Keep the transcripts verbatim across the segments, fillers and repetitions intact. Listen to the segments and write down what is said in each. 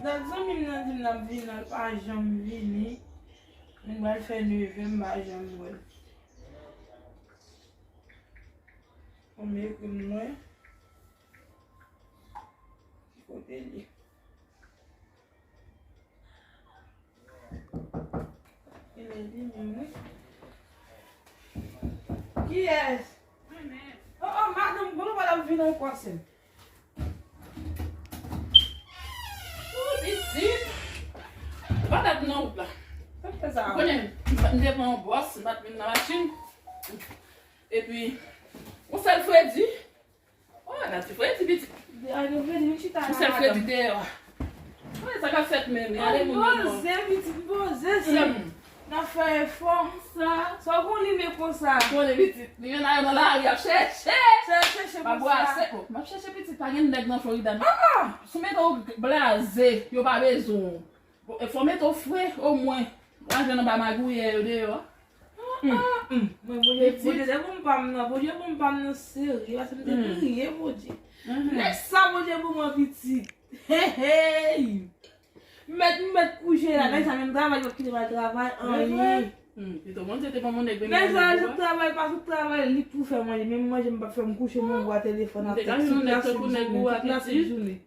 Dat zanmi m nan di m l ap vini, l pa janm vini. M pral fè neve, m pa janm wè l. Fò m ekri m wè. Ki kote l ye? Genlè li menm, wi. Kiyès? Mwen menm. Oh, oh, madanm, konnen w pa t ap vin ankò, sè m. Ou pitit. Ou pa t ap nan wout la. Sa k fè sa? Ou konnen, m te pran yon bòs, m pa t vin nan machin. Epi, yon sèl fredi. Oh, Naty, fredi pitit. Ane fredi, vin chita la, madanm. Yon sèl fredi deyò. Ou wè sa k ap fèt menm, ale moun yo non. Poze, pitit, poze, sè m. N ap fè efò. Sa. Sa w konn limen konsa? Konnen pitit. Limen nan, nan lari, ap chèche. Chèche, chèche konsa. M ap chèche pitit, pa gen nèg nan Florida, non. Ah, ah. Si w mete w blaze, yo pa bezwen w. Bon, e fò mete w fre, omwen. W a jwenn anba magouyè yo deyò. Ah, ah, mm. Mwen, Bondye, Bondye, se bon pa m nan. Bondye, bon pa m nan serye. Paske m te priye, Bondye. Nèg sa, Bondye, bon mwen pitit. Hey, hey. M mèt, m mèt kouche la. Nèg sa, menm travay, yo kite m al travay, anyen. Pito Bondye te ban m yon nèg menm jan nèg ou a. Nèg sa, sot travay, pa sot travay, li k pou fè manje. Menm manje, m p ap fè, m kouche, m anba telefòn, ap tèks tout lasent jounen, tout lasent jounen.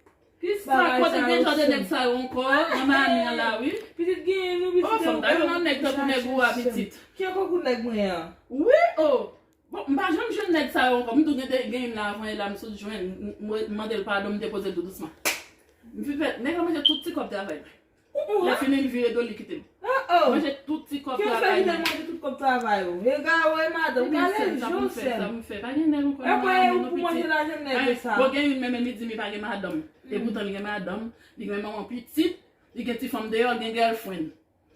Kisa, kote gen jan de nèg sa yo ankò? Nan Miami an la, wi. Pitit genyen nou, pitit. Oh, fò m ta jwenn yon nèg tankou nèg ou a, pitit. Ki ankò kou nèg mwen an? Wi, oh. Bon, m pa janm jwenn nèg sa yo ankò. M tou gen de, gen youn la avan yè la, m sot jwenn. M, m, m mande l padon, m depoze l tou dousman. M fin fè, nèg la manje tout ti kòb travay mwen. Lè fini, l vire do, li kite m. Manje tout ti kòb travay mwen. Manje tout kòb travay ou. Egare, madanm, egare jou, sè m. Sa pou m fè? Pa gen nèg ankò nan Miami non, pitit. Bon, gen youn menm, li di m li pa gen madanm. E poutan li gen madanm, li gen manman pitit, li gen ti fanm deyò, li gen girlfriend.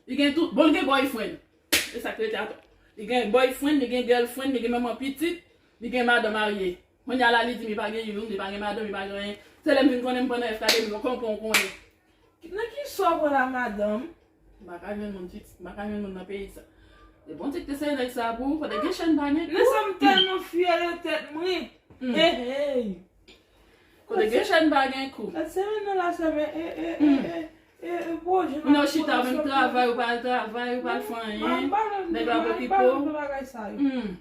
Li gen tout, bon, li gen boyfriend. E sa k rete atò. Li gen boyfriend, li gen girlfriend, li gen manman pitit, li gen madanm marye. Kounye a la, li di m li pa gen youn, li pa gen madanm, li pa gen anyen. Se lè m vin konnen m pran nan F K de mil, kòman w konnen? Nan kisa w pran la, madanm? M pa ka jwenn moun, pitit, m pa ka jwenn moun nan peyi sa. E Bondye ki te sere nèg sa pou ou, kote gen chèn pa gen kou. Nèg sa, m tèlman fyè de tèt mwen. Hey, hey. Kote gen chèn pa gen kou. Gad semèn nan la, semèn, e, e, e, e, e, e, bon, jan. Moun yo chita, menm travay, ou pa al travay, ou pa al fè anyen. Nèg la pa okipe w.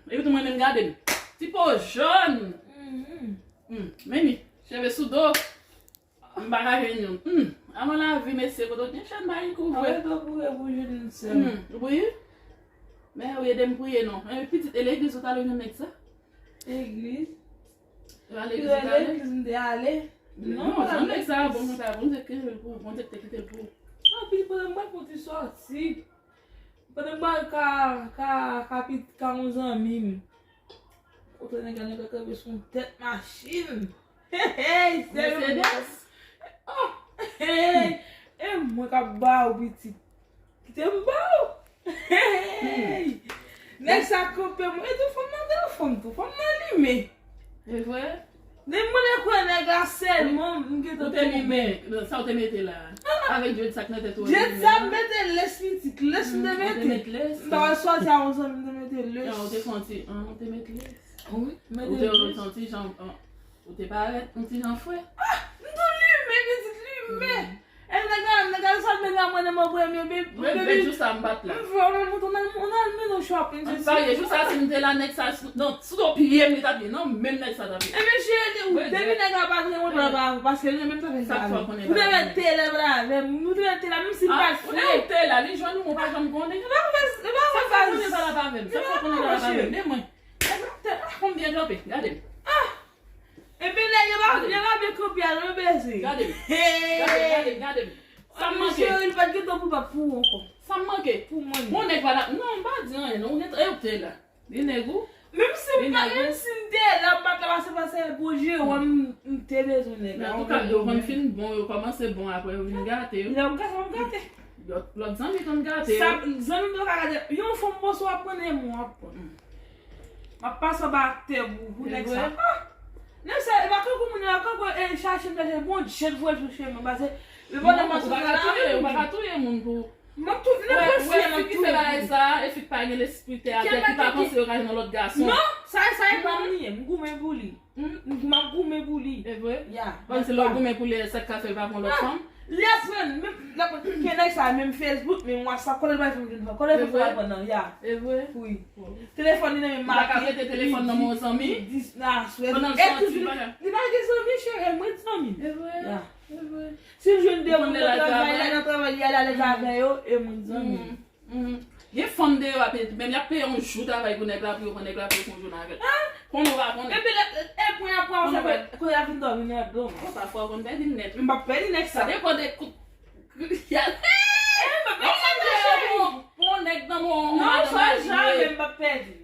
Epi tou mwen menm, gade m. Ti po jòn. Men li, cheve sou do. M pa ka jwenn youn. Avan lavi, mesye, kote gen chèn pa gen kou vre. Arete boure pou jwenn sè m. Wi. Men ou ede m priye non. Men pitit, e legliz ou t ale jwenn nèg sa? Legliz? Yo al legliz ou t ale? Legliz m te ale. Non, jan nèg sa bon, konsa, Bondye ki pou, Bondye ki te kite l pou ou. Non, pitit, pandan m pral fè yon ti sòti. Pandan m pral ka, ka, ka pit, ka yon zanmi m. Kote nèg la, nèg la kanpe sou yon tèt machin. Hey, hey, se Mercedes? Oh, hey, hey. E mwen k ap ba ou pitit. Kite m ba ou. Hey! Nèg sa kanpe mwen. E tou fanm nan telefòn tou. Fanm nan limen. E vre? Depi mwen te kwè nèg la sèlman, m gentan tonbe. Ou te limen. Sa ou te mete la? Avèk dread sa k nan tèt ou an. Dread sa m mete lès pitit. Lès m te mete. Ou te met lès? M ta wè sòti a yon zanmi m te mete lès. Ou te fè yon ti, ou te met lès. Wi, m mete lès. Ou te yon ti jan, ou te parèt yon ti jan fre. Ah, m tou limen, pitit limen. E nèg la, nèg la sa, nèg la mwen nan mwen premye, bebe. Bebe, jou sa m pa t la. M fè yon mouton nan, nan, nan, nan, chwa pou m se. Jou sa, si m te la, nèg sa, non, sou do pye m, li t ap ye, non, menm nèg sa t ap ye. Ebyen, cheri, depi nèg la pa t renmen w, pa, paske li menm sa fè. Sak fè w konnen. Ou te mete lè la avè m, ou te mete la, menm si m pa t fre. Ou te la, li jwenn ou, ou pa janm konnen. Sak fè w konnen pa la pa avè m. Sak fè w konnen pa la pa avè m. Men mwen. Nèg la, ah, konbyen kanpe, gade m. Ah! Epi nèg yo pa, yo pa byen kanpe a, yo beze. Gade m. Gade m, gade m, gade m. Sa m manke. Cheri, li pa t gentan pou bat pou ou ankò. Sa m manke. Pou mwen. Bon, nèg pa t ap, non, m pa di anyen, non, ou gentan, e ou te la. Li nèg ou. Menm si m pa, menm si m te la, m pa t la pase, pase pou je wè m, m te bezwen nèg la. Men antouka, yo konn fin bon, yo kòmanse bon, apre yo vin gate yo. Lè w gate, w ap gate. Lòt, lòt zanmi konn gate yo. Sa, zanmi m yo ka gade, yon fanm bon, si w ap pran nèg mwen, w ap pran. M ap pase anba tè pou, pou nèg sa. Ah! Nèg sa, e pa kankou moun yo, kankou, e chache m chache, bon, jet voye l sou chemen, pase, e pandan m ap sot la, ou pa ka touye, ou pa ka touye moun pou, M ap tou, m ap tou. Wè, wè, fi ki fè bagay sa, e fi ki pa gen lespri tè atè, ki pa panse yo ka jwenn yon lòt gason. Non, sa, sa e pa m li ye, m goumen pou li. M, m ap goumen pou li. E vre? Ya. Bon, se lè w goumen pou li, sa k ka fè l pa pran lòt fanm? Li aprann, menm, li aprann, ke nèg sa, menm Facebook, menm WhatsApp, kote l bay fanm, kote l bay fanm, kote l bay fanm nan, ya. E vre? Wi. Telefòn li nan men m. Li pa ka prete telefòn nan men yon zanmi? Pandan l soti, li pa ka. Li pa gen zanmi, cheri, mwen zanmi. E vre? Ya. E vre. Si l jwenn de moun nan travay la, nan travay li alèz avè yo, e moun zanmi. Gen fanm deyò ap, menm y ap peye yon jou travay pou nèg la, pou yo pran nèg la, pou yo fè yon jounen avè l. Konnen w pa konnen. Epi lè, e pwen apre w sa fè, kounye a vin dòmi nan dòmi. Bon, pafwa w konn pèdi l nèt, wi. M p ap pèdi nèg sa. Sa depann de kout, kout y al. Bon, nèg nan men yon madanm maji. Non, sa jamè m p ap pèdi l.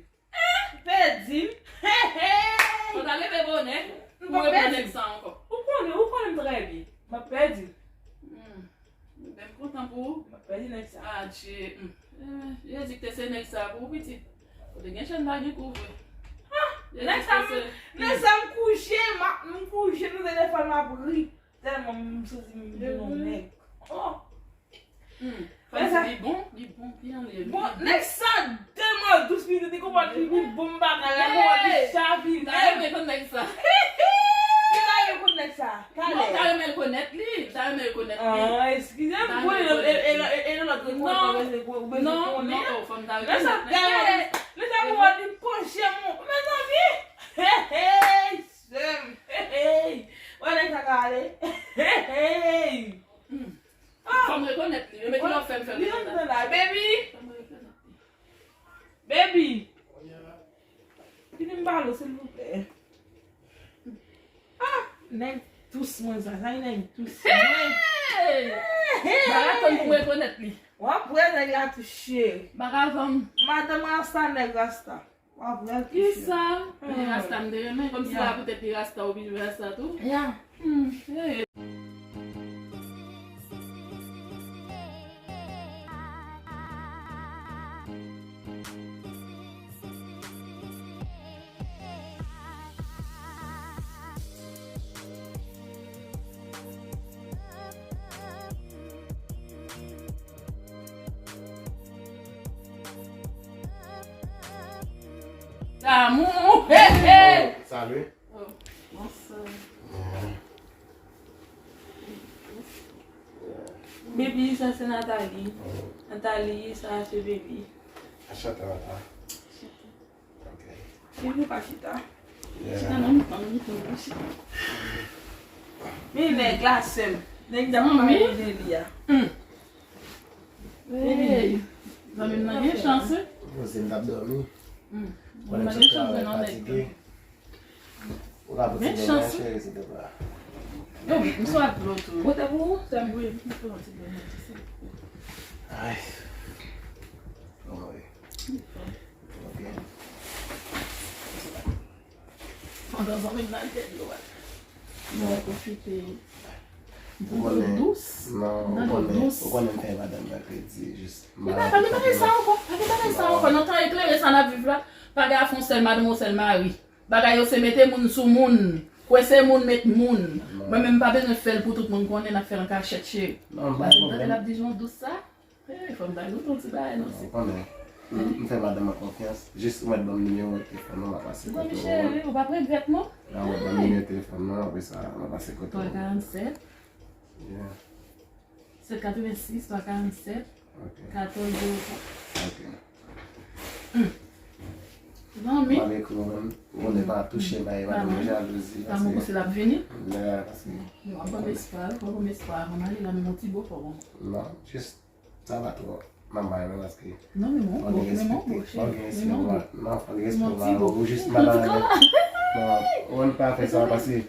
Pèdi m. Hey, hey. Ou ta leve bonè pou reprann nèg sa ankò. Ou konnen, ou konnen m trè byen. M ap pèdi. Hmm. Mwen kontan pou ou. M ap pèdi nèg sa. Adje. Hmm. Eh, Jezi ki te se nèg sa pou ou, pitit. Ou te gen chèn pa gen kou vre. Ah, nèg sa, nèg sa m kouche, m ap, m kouche nan telefòn, m ap ri. Tèlman m santi m vin yon nèg. Oh. Hmm. Kòmsi li bon, li bon, li anlè. Bon, nèg sa tèlman dous, li te konprann li, li bon bagay la, konprann li chavire. M ta renmen konn nèg sa. Li ta renmen konn nèg sa. Kalè. Non, m ta renmen l konèt li, m ta renmen l konèt li. Ah, eskize m, bon, e, e, e, e, e, lòt rekonèt ou bezwen, ou bezwen konnen. Non, non, oh, fò m ta renmen l konèt. Lè sa, lè sa pou wè li panche, mon, mezanmi. Hey, hey, sè m. Hey, hey. Wè nèg sa ka ale. Hey, hey. Hmm. Ah! Fò m rekonèt li. Men ki lè w fè m fè rekonèt li. Baby! Fò m rekonèt li. Baby! Vini m pale w, silvouplè. Ah! Nèg dous mwen sa, sa e nèg dous mwen. Hey! Hey! M pa ka tann pou m rekonèt li. W ap wè nèg la tou cheri. M pa ka tann. Madanm rasta, nèg rasta. W ap wè l tou cheri. Kisa? Men rasta m te renmen. Kòmsi la poutèt li rasta, ou vin rasta tou? Ya. Hmm. Hey. Damou! Hey, hey! Salut. Oh, bonswa. Baby, sa se Nathalie. Nathalie, sa se baby. Enchanté, Nathalie. Ok. Baby, pa chita. Chita nan mitan, nan mitan, nan mitan. Men nèg la, sè m. Nèg la, pa pale de li a. Hey, zanmi m nan gen chans, wi. Poze m t ap dòmi. Hmm. Zanmi m nan gen chans, non, nèg. Ou ka pote dlo mwen, cheri, silvouplè. Yo, m sot dlo tou. Pote pou ou, sè m. Wi, m pran ti dlo mwen, silvouplè. Ay. Kòman w ye? Ok. Pandan zanmi m nan te dlo a. Mwen pwofite. Ou konnen, non, ou konnen, ou konnen m fè madanm nan kredi, jis. Li pa, pa gen bagay sa ankò, pa gen bagay sa ankò. Nan tan eklere sa n ap viv la, pa gen afè yon sèl madanm, yon sèl mari. Bagay yo se mete moun sou moun, kwense moun, met moun. Mwen menm m pa bezwen fè l pou tout moun konnen, n ap fè l an kachèt, cheri. Non, pa gen pwoblèm. Tande l ap di jan dous sa. Hey, fò m ta goute yon ti bagay, non, se. Ou konnen. M, m fè madanm mwen konfyans. Jis ou mèt ban m nimewo telefòn ou, m a pase kote w. Zanmi cheri, ou p ap regrèt, non. Ou mèt ban m nimewo telefòn ou, apre sa, m a pase kote w. Twa karannsèt. Yeah. Sèt katrevensis, twa karannsèt, ok, katòz zewo twa. Ok. Hmm. Zanmi. M ap ekri w menm. Ou konnen pa touche bay, pa gen jalouzi, pa gen jalouzi, paske. Damou pouse l ap vini. Yeah, paske. Yo, ap ban m espwa, ap ban m espwa avan m ale la, men yon ti bo fò bon. Non, jis Sa va twò. M ap bay non, paske. Non, men mon bon, men mon bon, cheri. Fò gen respè pou madanm. Non, fò gen respè pou madanm. Ou jis madanm. Non, ou pa fè sa, paske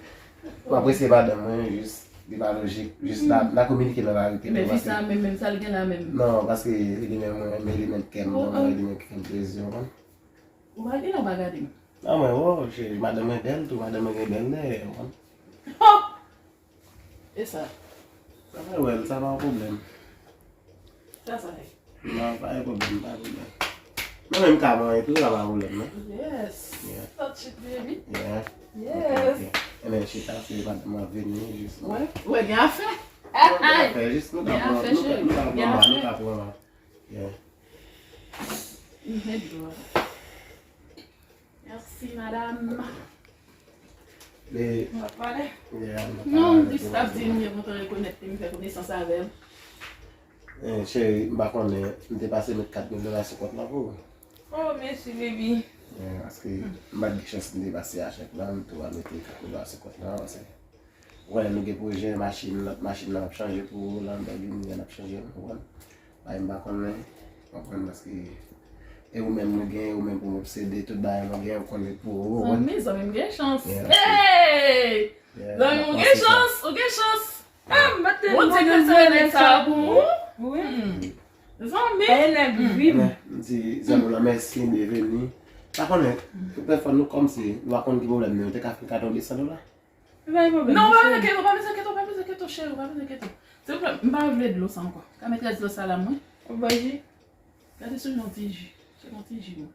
ou apresye madanm mwen, jis, li pa lojik. Jis n a, n a kominike nan larite. Men fi sa menm, menm sa l gen la menm. Non, paske li menm mwen, men li menm kè m, li menm ki fè m plezi, ou konprann? Ou pa gen lè w pa gade m. Non, mwen, o, cheri, madanm mwen bèl tou, madanm mwen gen bèl dèyè, ou konprann? E sa? Sa fè wè l, sa pa yon pwoblèm. Sa, sa fè? Non, pa gen pwoblèm, pa gen pwoblèm. Mwen menm ka manyen tou, sa pa pwoblèm, non. Yes. Yeah. Touch it, baby. Yeah. Yes. Ok, ok. Ebyen, chita, se pa mwen vini, jis. Wè, wè, gen afè. Ay, ay. Gen afè, jis nou ka pran, nou ka, nou ka pran, nou ka pran. Yeah. Mèsi, madanm. Non, m jis ap di m byen kontan rekonèt ke m fè konesans avè w. Eh, cheri, m pa konnen, m te pase met kat mil dola sou kont lan pou ou. Oh, mèsi, baby. Eh, paske m pa t gen chans, m te pase a chèk lan, m tou al mete kat mil dola sou kont lan, paske ou konnen nou gen pwojè, machin, lòt machin nan ap chanje pou ou, Lamborghini an ap chanje, ou konprann? Bagay m pa konnen, ou konprann, paske e ou menm mwen gen, e ou menm pou m obsede, tout bagay mwen gen, ou konnen pou ou, ou konprann? Zanmi, zanmi m gen chans. Hey! Zanmi m gen chans, ou gen chans. Ah, m pa t te Bondye konn se nèg sa pou ou. Wi. Zanmi. E nèg vim. M di zanmi w lan mèsi, byenveni. Pa konnen, tout fwa nou kòmsi, nou pa konn ki pwoblèm nou, te ka fè kado de san dola. Pa gen pwoblèm, non, pa bezwen kete, pa bezwen kete, pa bezwen kete, cheri, pa bezwen kete. Silvouplè, m pa vle dlo sa ankò. Ka met rès dlo sa la, mwen. Ou bwè ji? Gade sou yon ti ji. Se yon ti ji, mwen.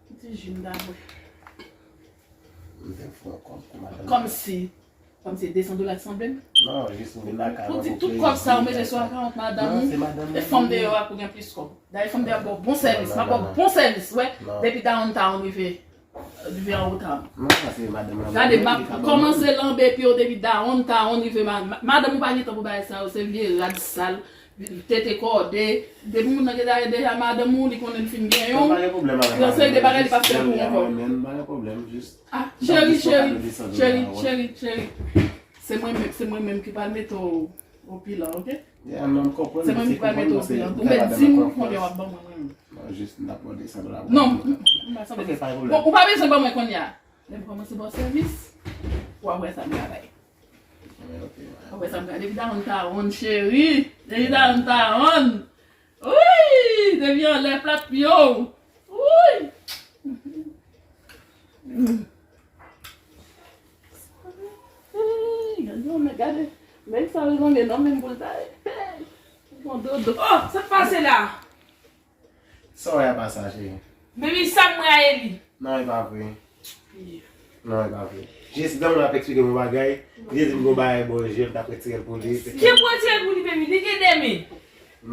Yon ti ji m ta bwè. M te fè yon kòb pou madanm. Kòmsi. Kòmsi de san dola ki sanble m? Non, jis m vin lakay ou pou di tout kòb sa ou mete sou akawont madanm ou. E fanm deyò a pou gen plis kòb. Dayè fanm deyò a ba w bon sèvis, m ap ba w bon sèvis, wè. Depi downtown rive, rive an wota. Gade, m ap kòmanse lanbe pye w depi downtown rive, madanm ou pa gen tan pou bagay sa yo, se vye rad sal. Tete kòde, depi moun nan gen dayè deja madanm ou, li konnen l fin gen yon. Yon seri de bagay li p ap fè pou ou ankò. Ah, cheri, cheri, cheri, cheri, cheri. Se mwen menm, se mwen menm ki pral mete w o pilan, oke? Se mwen menm ki pral mete w o pilan. Ou mèt di m konbyen w ap ban mwen, mwen menm. Non, m pa sanble. Bon, ou pa bezwen ban mwen kounye a. Lè m kòmanse ba w sèvis, w ap wè sa m ka bay. Apre sa, m gade depi downtown, cheri. Depi downtown. Wi! Depi anlè plat pye w. Wi! Ey, gade yon nèg, gade. Nèg sa yo zonbye non, menm pou l ta. Bon dodo. Oh, sa k pase la? Sa w wè a pa sa, cheri. Baby, sa m wè a e li. Non, e pa vre. Non, e pa vre. Jis dan mwen ap eksplike m yon bagay. Li te di m gon bagay bò je, m t ap retire l pou li. Ki pou retire l pou li, baby? Li gen de men.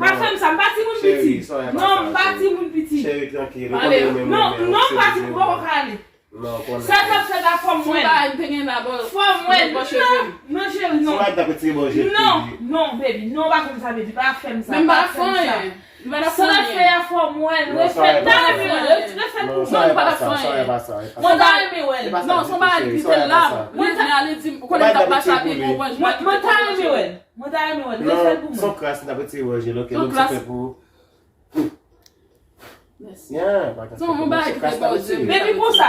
Pa fè m sa, m pa timoun piti. Non, m pa timoun piti. Cheri, trankil. Ou konnen ou menm, non, non, m pa timoun, ou poko ka ale. Non, konnen. Sa k ap fèt la, fò m wè l. Fò m wè l. Non, non, cheri, non. Non, non, baby. Non, ou pa konn sa, baby. Pa fè m sa. Men m pa fè anyen. Sa l ap fè a, fò m wè l. Refè l. M ta renmen wè l. Refè l pou mwen. Non, ou pa ta fè anyen. Mwen ta renmen wè l. Non, se yon bagay ki te la. Li vin ale di m, ou konnen m t ap mache a pye gon branch. Mwen ta renmen wè l. Mwen ta renmen wè l. Refè l pou mwen. Son kras, m t ap retire wòj li, oke, menm si fè pou ou. Mèsi. Yeah, pa ka fè yon bagay ki fè pa ou di. Baby, konsa.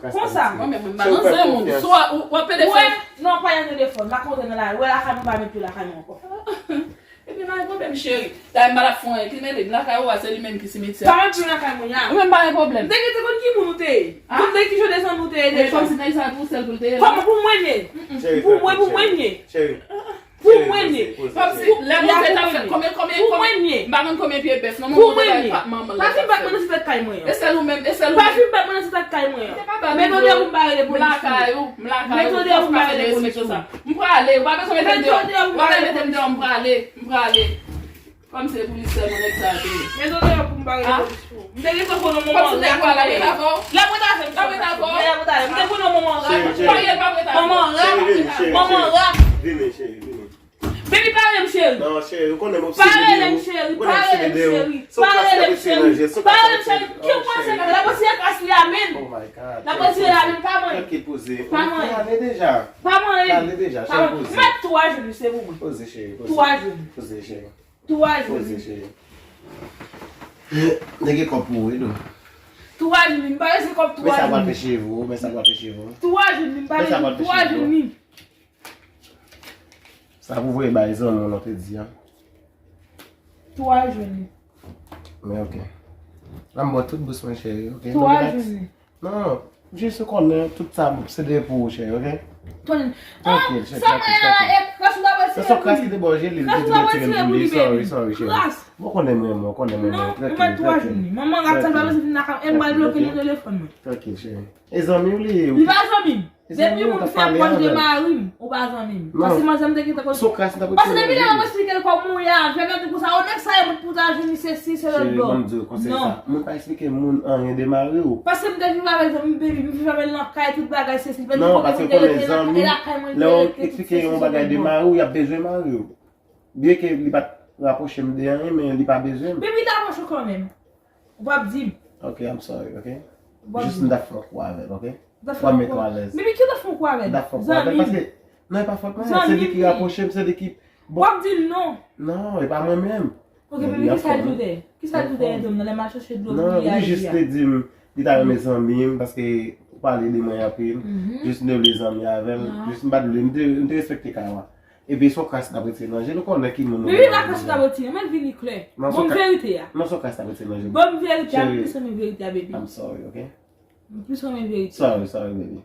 Konsa. Mwen menm, mwen pa nan zen moun. So, w ap pede fè. Non, pa nan telefòn. M pa kontre nan la. Wè lakay mwen, pa met pye lakay mwen ankò. Epi, pa gen pwoblèm, cheri. Dayè, m pa t ap fè anyen. Ki mele m lakay ou a, se li menm ki simetyè. Pa met pye lakay mwen, ya. Ou menm pa gen pwoblèm. M te gentan konn ki moun ou te ye. Konn de ki jan de zanmi ou te ye deja. Kòmsi nèg sa pou sèl pou l te ye la. Kòman pou mwen ye? Pou mwen, pou mwen ye. Cheri. Pou mwen ye. Kòmsi lè Bondye t ap fè konbyen, konbyen, konbyen, m pa konn konbyen pye bèf non, men Bondye bay pa manman l. Pa vin bat mwen nan ti tèt kay mwen an. E sèl ou menm, e sèl ou menm. Pa vin bat mwen nan ti tèt kay mwen an. Mete w deyò pou m pa rele polis pou ou. M lakay ou, m lakay ou. Mete w deyò pou m pa rele polis pou ou. M prale, ou pa bezwen mete m deyò. Ou pa bezwen mete m deyò, m prale, m prale. Kòmsi se pou li sèlman nèg sa a te ye. Mete w deyò pou m pa rele polis pou ou. M te gentan konn yon moman. Kòmsi nèg ou a l ap ret avè w? L ap ret avè m. L ap ret avè w? Wi, l ap ret avè m. M te konn yon moman rat. Ou pa ye, l p ap ret avè w. Moman rat. Moman rat. Vini, cheri, vini. Baby, pa rele m cheri. Non, cheri, ou konnen m obsede de ou. Pa rele m cheri, pa rele m cheri, pa rele m cheri. Pa rele m cheri. Ki ou panse m ap fè? L ap retire kras li a men. Oh my God. L ap retire la men, pa manyen. Tranquille, poze. Pa manyen. Ale deja. Pa manyen. Ale deja, cheri, poze. Mèt twa jounen, se pou mwen. Poze, cheri, poze. Twa jounen. Poze, cheri. Twa jounen. Poze, cheri. Nèg gen kòb pou ou, wi, dou. Twa jounen, m pa bezwen kòb twa jounen. Men sa pral fè cheve w, men sa pral fè cheve w. Twa jounen, m pa bezwen twa jounen. Sa pou voye bay zanmi w lan te di a. Twa jounen. Men oke. La m ba w tout bous mwen, cheri, oke? Twa jounen. Non, jis ou konnen tout sa se de pou ou, cheri, oke? Konnen. Trankil, cheri, trankil, trankil. Sa se kras ki te bò je li, li te di mwen tire l pou li. Sorry, sorry, cheri. Bon, konnen mwen, mwen, konnen mwen, mwen. Trankil, trankil. Manman rat sa pa bezwen vin lakay. E m pral bloke nan telefòn mwen. Trankil, cheri. E zanmi w li ye. Li pa zanmi m. Depi moun fè pwòch de mari m, ou pa zanmi m. Paske manzè m te gentan konn. Sou kras nan. Paske depi lè m esplike l kòman ou ye avè m, epi konsa, o nèg sa e moun pou ta jwenn li, se si, se lòt bò. Cheri, ban m di w konsèy sa. Moun pa esplike moun anyen de mari w. Paske m te viv avè l, zanmi, baby, m viv avè l nan kay, tout bagay, se si. Non, paske w konnen zanmi, lè w esplike yon bagay de mari w, y ap bezwen mari w. Byen ke li pa t rapwoche m de anyen, men li pa bezwen m. Baby, ta pran chou kanmenm. Ou p ap di m. Ok, I'm sorry, ok? Ou p ap di m. Jis m t ap fè yon kou avè l, ok? Ou ap fè yon kou avè l. Baby, ki w t ap fè yon kou avè l? M t ap fè yon kou avè l paske, non, e pa fòt mwen, se li ki rapwoche m, se li ki, bon. W ap di l non. Non, e pa mwen menm. Ok, baby, kisa l di w te? Kisa l di w te, Edom, nan lè m al chèche dlo pou li a? Non, li jis te di m, li ta renmen zanmi m, paske ou pale de mwen anpil. Jis m te vle zanmi avè l, jis m pa t vle, m te, m te respekte kay la. Epi se yon kras n ap retire nan je l, ou konnen ki moun ou ye. Baby, pa kras n ap retire, men vini klè. Ban m verite a. Non, se yon kras n ap retire nan je l. Ban m verite a, m plis renmen verite a, baby. I'm sorry, ok? M plis renmen verite a. Sorry, sorry, baby.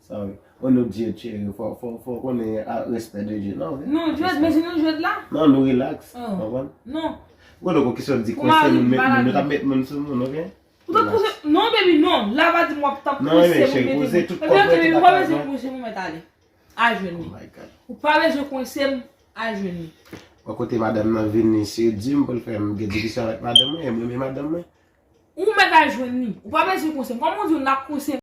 Sorry. O non de Dye, cheri, fò, fò, fò w konnen a, respè de Dye, non, ok? Non, jwèt, men se nou jwèt la. Non, nou relax, konprann? Non. Gade w ki sot di kwense moun, met moun, nou t ap met moun sou moun, ok? Ou t ap kwense, non, baby, non. La pa di m w ap t ap kwense moun, mete moun. Epi ok, baby, ou pa bezwen kwense m, ou mèt ale. A jwenn li. Oh my God. Ou pa bezwen kwense m, a jwenn li. Bon, kote madanm nan vini, se di m pou l fè m gen diskisyon avèk madanm mwen, e mwen, men madanm mwen. Ou mèt a jwenn li. Ou pa bezwen kwense m. Kòman w di w n ap kwense m?